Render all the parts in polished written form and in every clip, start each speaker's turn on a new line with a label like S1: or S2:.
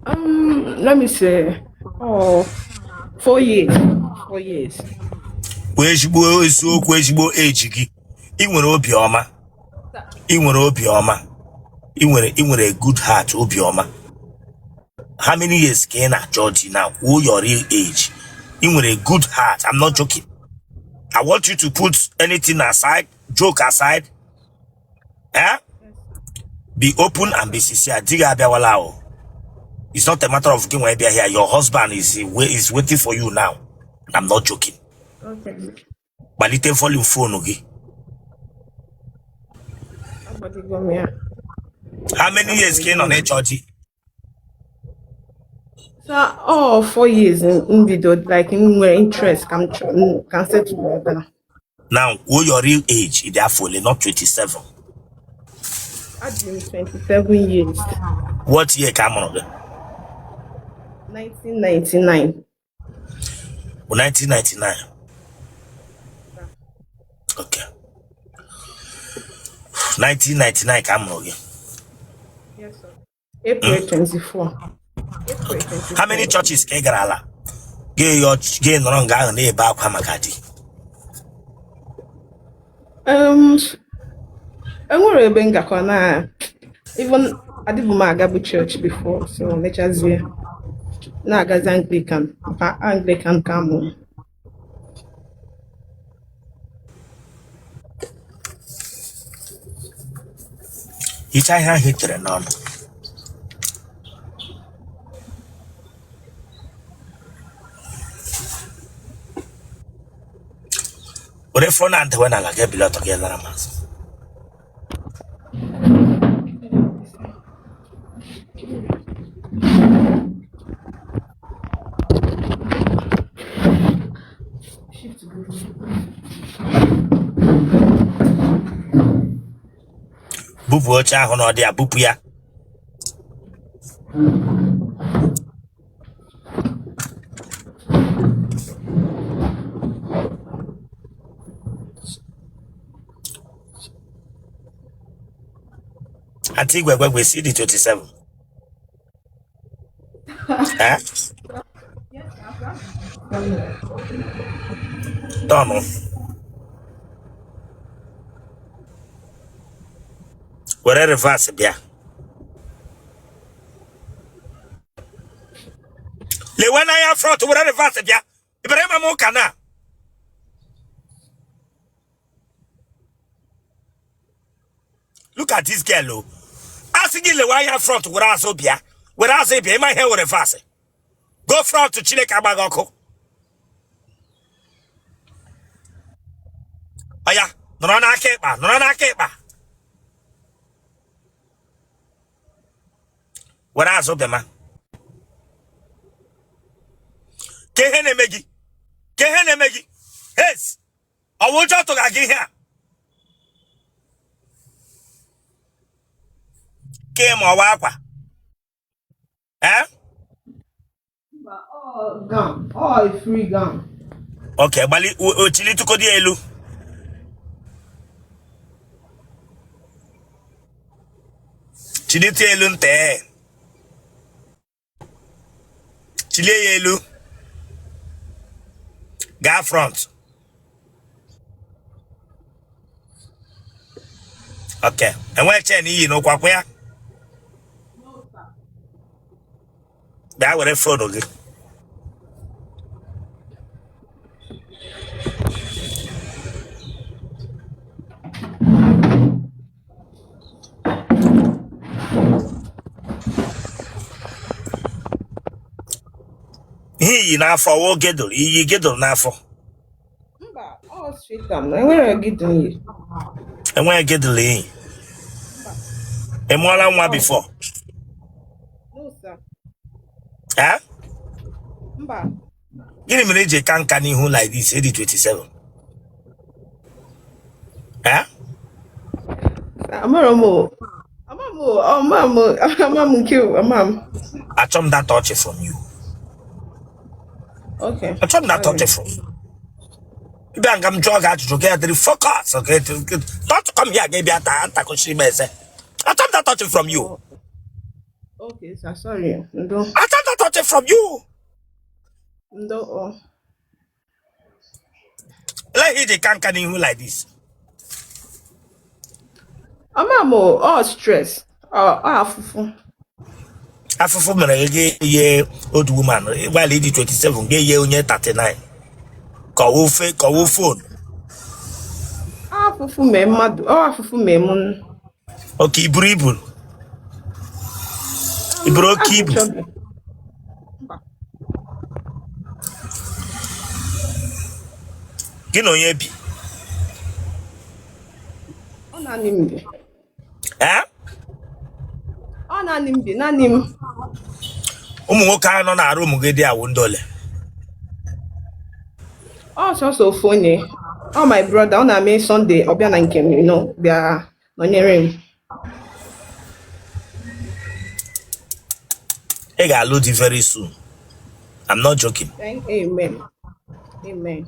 S1: Let me say, oh, 4 years. 4 years.
S2: Kwuo ezigbo eziokwu, ezigbo age gị. Ị nwere obiọma, ị nwere obiọma, ị nwere good heart, obiọma. How many years ka ị na-achọ di na? Kwuo your real age. Ị nwere good heart, I'm not joking. I want you to put anything aside, joke aside, eh? Be open and be sincere. Di gị abịawala o. It's not a matter of gị nwee bịa here. Your husband is waiting for you now. I'm not joking.
S1: Okay.
S2: Gbalite volume phone gị.
S1: Agbadigo m ya.
S2: How many years ka ị nọ n'ịchọ di?
S1: So, oh, 4 years m bido, like, m nwere interest ka m chọ ka m settle down.
S2: Now kwuo your real age. Ị dị afọ ole? Not 27.
S1: Adị m 27 years.
S2: What year ka a mụrụ gị?
S1: 1999.
S2: 1999. Okay, 1999 ka a mụrụ gị?
S1: Yes, sir. April 24. April 24.
S2: How many churches ka ị gara ala gị gị nọrọ nga ahụ na-ebe akwa maka di?
S1: Enwere ebe m gakọ na even adịbụ m agabu church before, so mechazie na-agazi Anglican, maka Anglican ka mụ.
S2: Hichaa ihe ahụ i tere n'ọnụ. Were phone a dewe n'ala, gị ebili ọtọ gị lara m azụ.
S1: Shift go.
S2: Bupụ oche ahụ n'ọdị ya, bupụ ya. Aunty Igwegwegwe si dị 27. Eh? Tọnụ. Were reverse bịa. Lewe n'anya front, were reverse bịa. Ị bịara ịma m ụka na? Look at this girl o. A sị gị lewe anya front, were azụ bịa. Were azụ bịa, ịma ihe were reverse. Go front, Chineke agba gị ọkụ. Ọya, nọrọ n'aka ịkpa, nọrọ n'aka ịkpa. Were azụ bịa ma. Ka ihe na-eme gị? Ka ihe na-eme gị? Hes! Ọ wụ ụjọ tụga gị ihe a? Ka ị ma ọwa akwa? Eh?
S1: Mba, ọ gown, ọ a free gown.
S2: Okay, gbali chilitụkọdị elu. Chilite elu nte. Chilie ya elu. Gaa front. Okay. Enweghị chain iyi n'ụkwụ akwa ya. Bịa were phone gị. Ihe iyi n'afọ wụ girdle, iyi girdle n'afọ?
S1: Mba, ọ straight am. Enwere girdle iyi.
S2: Enweghị girdle iyi. Ị mụọla nwa before?
S1: No, sir.
S2: Eh?
S1: Mba.
S2: Gịnị mere i ji ka nka n'ihu like this, ị dị 27? Eh?
S1: Amara m o. Ama m o. Ama m o. Ama m nke o. Ama m.
S2: Achọ m that touch from you.
S1: Okay.
S2: Achọ m that touch from you. Bịa nga m jụọ gị ajụjụ gị adịrị focus. Okay? Don't come here gị bịa taa ntakụchi ime eze. Achọ m that touch from you.
S1: Okay, sir, sorry. Ndo.
S2: I can't touch it from you.
S1: Ndo o.
S2: Let him ka nka n'ihu like this.
S1: Ama m o, ọ stress. Ọ afụfụ.
S2: Afụfụ mere gị ga-eye old woman while ị dị 27 ga-eye onye 39 ka ọ wụ phone.
S1: Afụfụ mee mmadụ, ọ afụfụ mee mụ.
S2: Okay, i buru ibu. I buru oke ibu. Gị na onye bi?
S1: Ọ naanị m bi.
S2: Ee?
S1: Ọ naanị m bi, naanị m.
S2: Ụmụ nwoke ahụ nọ na room gị dị awụ ndị ole?
S1: Ọ sọsọ ofu onye. Ọ my brother, ọ na-eme Sunday ọ bịa na nke m, bịa nọnyere m.
S2: Ị ga-alụ di very soon. I'm not joking.
S1: Amen. Amen.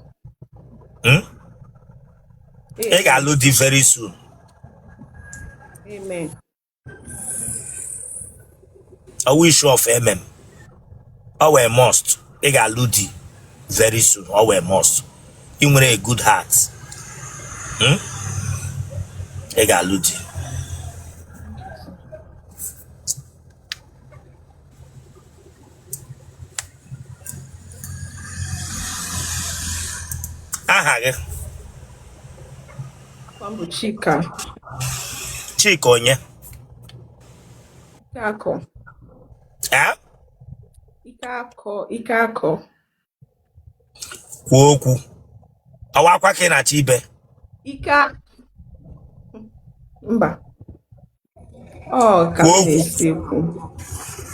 S2: Ị ga-alụ di very soon.
S1: Amen.
S2: Ọ wụ issue of amen. Ọ wụ must. Ị ga-alụ di very soon. Ọ wụ must. Ị nwere a good heart. Ị ga-alụ di. Aha gị?
S1: Afa m bụ Chika.
S2: Chika onye?
S1: Ikeakọ.
S2: Eh?
S1: Ikeakọ, Ikeakọ.
S2: Kwuo okwu. Ọ wụ akwa ka ị na-achọ ibe?
S1: Ike mba. Ọ ka m
S2: Kwuo okwu.
S1: na-esi ekwu.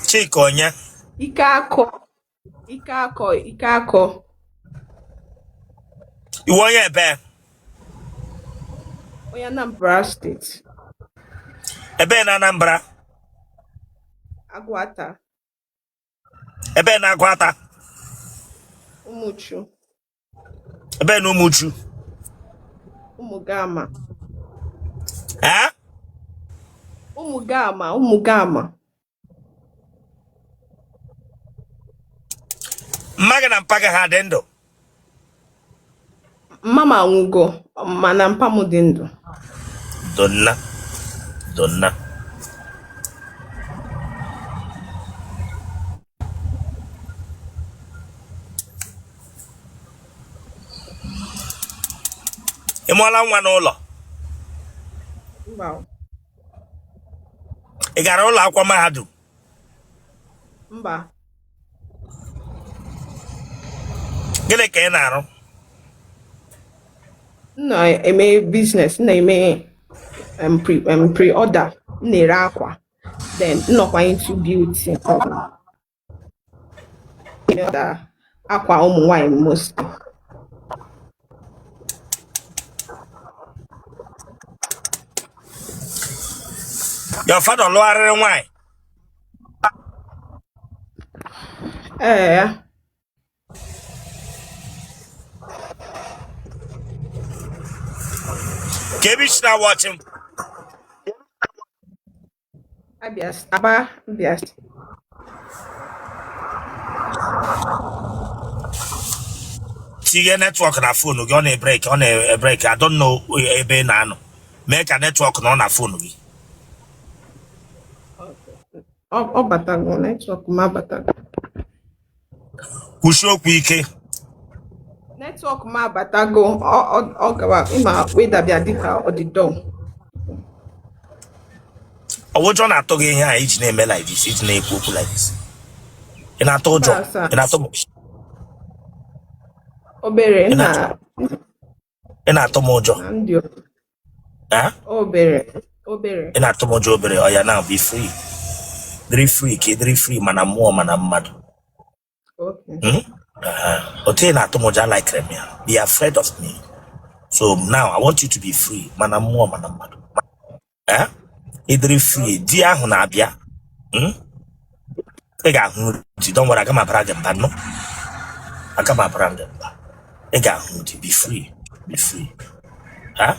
S2: Chika onye?
S1: Ikeakọ, Ikeakọ, Ikeakọ.
S2: Ị wụ onye ebe?
S1: Onye Anambra steeti.
S2: Ebe na Anambra?
S1: Agụata.
S2: Ebe na Agụata?
S1: Umuchu.
S2: Ebe na Umuchu?
S1: Ụmụgama.
S2: Eh?
S1: Ụmụgama, Ụmụgama.
S2: Mma gị na mpa gị ha dị ndụ?
S1: Mma m anwụgo, mana mpa m dị ndụ.
S2: Donna, donna. Ị mụọla nwa n'ụlọ?
S1: Mba.
S2: Ị gara ụlọ akwụkwọ mahadum?
S1: Mba.
S2: Gịnị ka ị na-arụ?
S1: M na-eme business, m na-eme pre-order, m na-ere akwa. Then m nọkwa into beauty. Order akwa ụmụ nwanyị mostly.
S2: Your father lụgharịrị nwaanyị?
S1: Ee.
S2: Ka ebe i si na-watch m?
S1: Abia, Aba, Abia.
S2: Tinye network na phone gị, ọ na-ebreak, ọ na-ebreak. I don't know ebe ị na-anọ. Mee ka network nọ na phone gị.
S1: Ọ batago, network m abatago.
S2: Kwusie okwu ike.
S1: Network m abatago, ọ gawa ịma weather bịa dịka ọdịdọ.
S2: Ọ wụ ụjọ na-atụ gị ihe a iji na-eme like this, iji na-ekwu okwu like this? Ị na-atụ ụjọ?
S1: Mba, sir.
S2: Ị na-atụ m
S1: Obere
S2: Ị
S1: na
S2: ị na-atụ m ụjọ?
S1: Na ndị
S2: Eh?
S1: obere obere.
S2: Ị na-atụ m ụjọ obere. Oya, now be free, dịrị free, ka ị dịrị free, mana mmụọ mana mmadụ.
S1: Okay.
S2: Otu ị na-atụ m ụjọ, alikere m ya. Be afraid of me. So now I want you to be free, mana mmụọ mana mmadụ. Eh? Ị dịrị free, di ahụ na-abịa. Ị ga-ahụ di. Don't worry, aga m abara gị mba nụ, aga m abara gị mba. Ị ga-ahụ di. Be free, be free. Eh?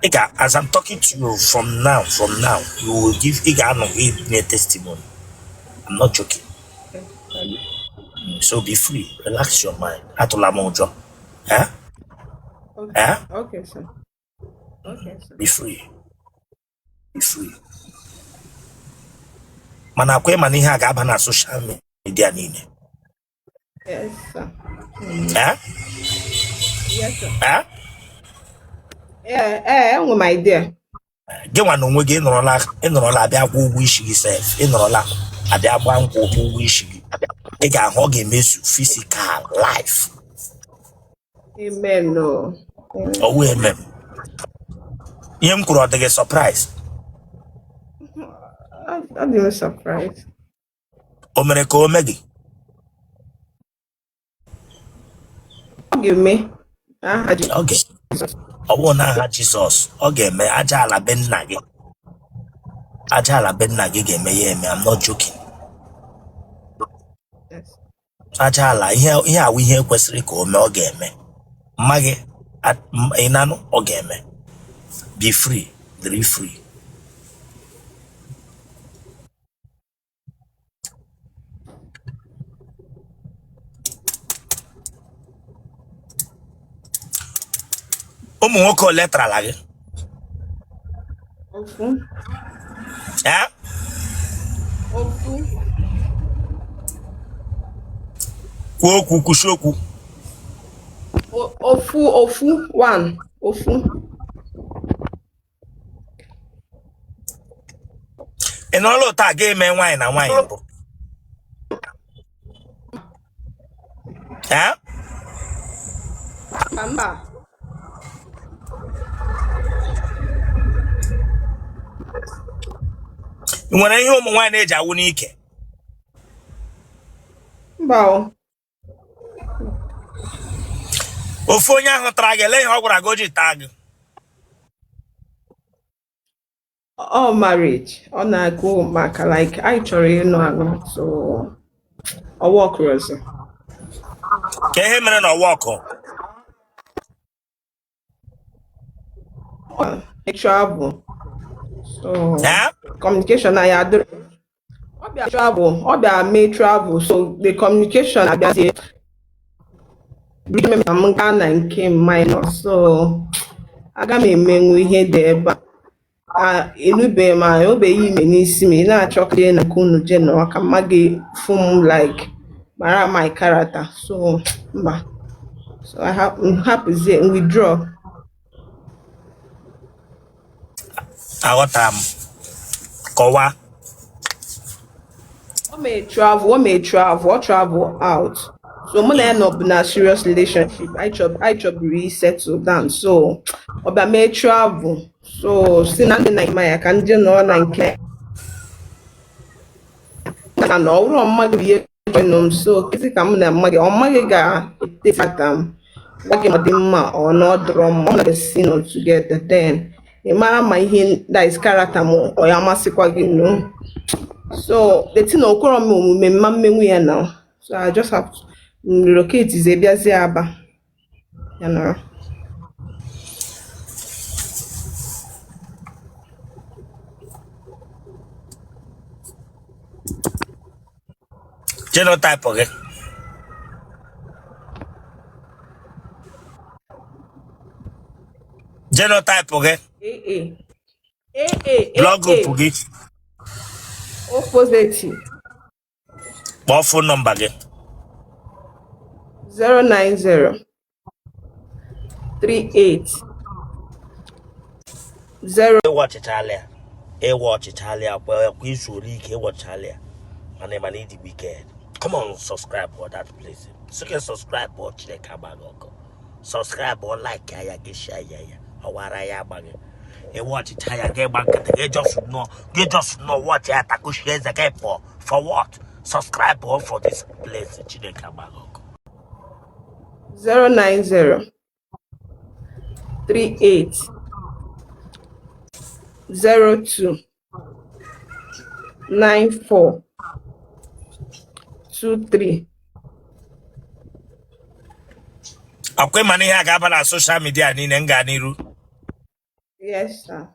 S2: Ị ga, as I'm talking to you from now, from now, you will give, ị ga-anọ gị nye testimony. I'm not joking. So be free, relax your mind, atụla m ụjọ. Eh?
S1: Okay.
S2: Eh?
S1: Okay, sir. Okay, sir.
S2: Be free, be free. Mana akwa ịma na ihe a ga-aba na social media niile.
S1: Yes, sir.
S2: Eh?
S1: Yes, sir.
S2: Eh?
S1: Yeah, enwe m idea.
S2: Gị nwa na onwe gị ị nọrọla abịa kwụ ụgwọ isi gị sef, ị nọrọla abịa gba nkwụ kwụ ụgwọ isi gị, ị ga-ahụ ọ ga-emezu physical life.
S1: Amen. No. Amen.
S2: Ọwụ emem ihe m kwuru, ọ dị gị surprise?
S1: I didn't surprise.
S2: O mere ka o mee gị?
S1: Ọ ga-eme n'aha
S2: Ọ ga
S1: Jizọs.
S2: Ọ bụrụ n'aha Jizọs, ọ ga-eme. Aja ala be nna gị, aja ala be nna gị ga-eme ya eme. I'm not joking.
S1: Yes.
S2: Aja ala, ihe ihe awụ ihe kwesịrị ka o mee, ọ ga-eme. Mma gị ị na-anụ, ọ ga-eme. Be free, dịrị free. Ụmụ nwoke ole tarala gị?
S1: Ofu.
S2: Eh?
S1: Ofu.
S2: Kwuo okwu, kwusi okwu.
S1: Ofu, ofu, one, ofu.
S2: Ị nọrọla ụtọ a ga-eme nwaanyị na nwaanyị mbụ? Eh?
S1: Mba.
S2: Ị nwere ihe ụmụ nwaanyị na-eji awụ n'ike?
S1: Mba o.
S2: Ofu onye ahụ tara gị, ele ihe ọ gwara gị o ji taa gị?
S1: Ọ marriage. Ọ na-agụ maka like anyị chọrọ ịnụ anụ, so ọ workụrụ ọzọ.
S2: Ka ihe mere na ọwa ọkụ?
S1: Ọ travel. So
S2: Eh?
S1: communication anyị adịrị. Ọ bịa travel, ọ bịa mee travel, so the communication abịazie bido ka m gaa na nke minor, so aga m emenwu ihe dị ebe a. Enubeghị m, enwebeghị ime n'isi m. Ị na-achọ ka jee na nke unu jee nọrọ ka mma gị fụ m, like mara my character, so mba. So I m hapụzie, m withdraw.
S2: Aghọtara m, kọwaa.
S1: O mee travel, o mee travel, ọ travel out, so mụ na ya nọ bụ na serious relationship. Anyị chọburu settle down, so ọ bịa mee travel, so si na ndị na ya ka ndị nọ na nke na na ọ bụrụ mmadụ bụ ihe join m, so kịtị ka mụ na mmadụ ọ maghị ga-etefata m gwa gị ma ọ dị mma ọ na ọ dọrọ mma, ọ na-esi nọ together, then ị mara ma ihe that is character m ọ ya amasịkwa gị, no. So the thing okworo m omume mma mmenwu ya na, so I just have to relocate zie bịazie Aba ya nọrọ.
S2: Genotype gị? Genotype gị?
S1: AA, AA.
S2: Blood
S1: AA.
S2: group gị?
S1: O positive.
S2: Kpọọ phone number gị.
S1: 090 38 0.
S2: Ịwa ọchịchala ya, ịwa ọchịchala ya kwa kwa izu ole ike ịwọchala ya, mana ịdị wicked. Come on, subscribe for that place. Sị subscribe ọ, Chineke agbaghị ọkụ. Subscribe ọ, like ya, gị share ya, ya ọwara ya agbaghị. Ịwa ọchịcha ya, gị gba nkịtị, gị just nọ, gị just nọ watch ya, takushie eze gị pụọ. For what? Subscribe ọ for this place. Chineke agbaghị ọkụ.
S1: 090 38 02 94 23.
S2: Akwa ịma na ihe a ga-aba na social media niile m gaa n'iru?
S1: Yes, sir.